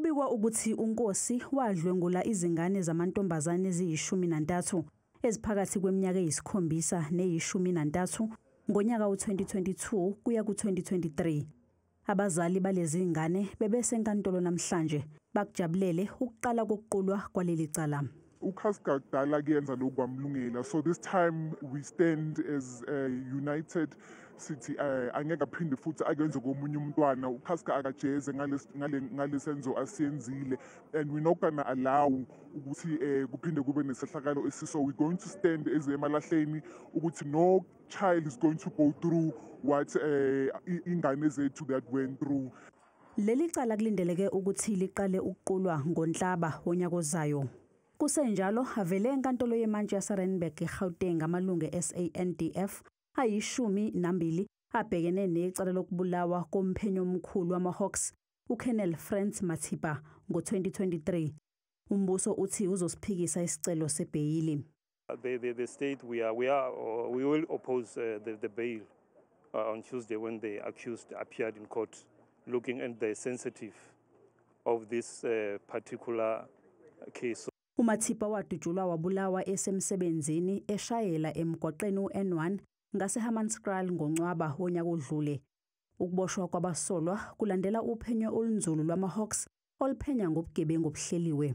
Kubikwa ukuthi uNkosi wadlwengula izingane zamantombazane eziyi-13 eziphakathi kweminyaka eyisikhombisa neyi-13 ngonyaka u-2022 kuya ku-2023. Abazali balezi ngane bebesenkantolo namhlanje bakujabulele ukuqala kokuqulwa kwaleli cala. UCassper kudala kuyenza lokhu kwamlungela, so this time we stand as united sithi angeke aphinde futhi akwenze komunye umntwana. UCassper akajeze ngale senzo asiyenzile, and we're not gonna allow ukuthi kuphinde kube nesehlakalo esiso. We're going to stand as Emalahleni ukuthi no child is going to go through what ingane zethu that went through. Leli cala kulindeleke ukuthi liqale ukuqulwa ngoNhlaba wonyaka ozayo. Kusenjalo, avele enkantolo yemantshi yaseRandburg eGauteng amalungu e-SANDF ayi-12 abhekene necala lokubulawa komphenyi omkhulu wama-Hawks uColonel Frans Mathipa ngo-2023. Umbuso uthi uzosiphikisa isicelo sebheyili. The state, we will oppose the bail on Tuesday when the accused appeared in court, looking at the sensitive of this particular case. UMathipa wadutshulwa wabulawa esemsebenzini eshayela emgwaqeni u-N1 ngaseHammanskraal ngoNcwaba wonyaka odlule. Ukuboshwa kwabasolwa kulandela uphenyo olunzulu lwama-Hawks oluphenya ngobugebengu obuhleliwe.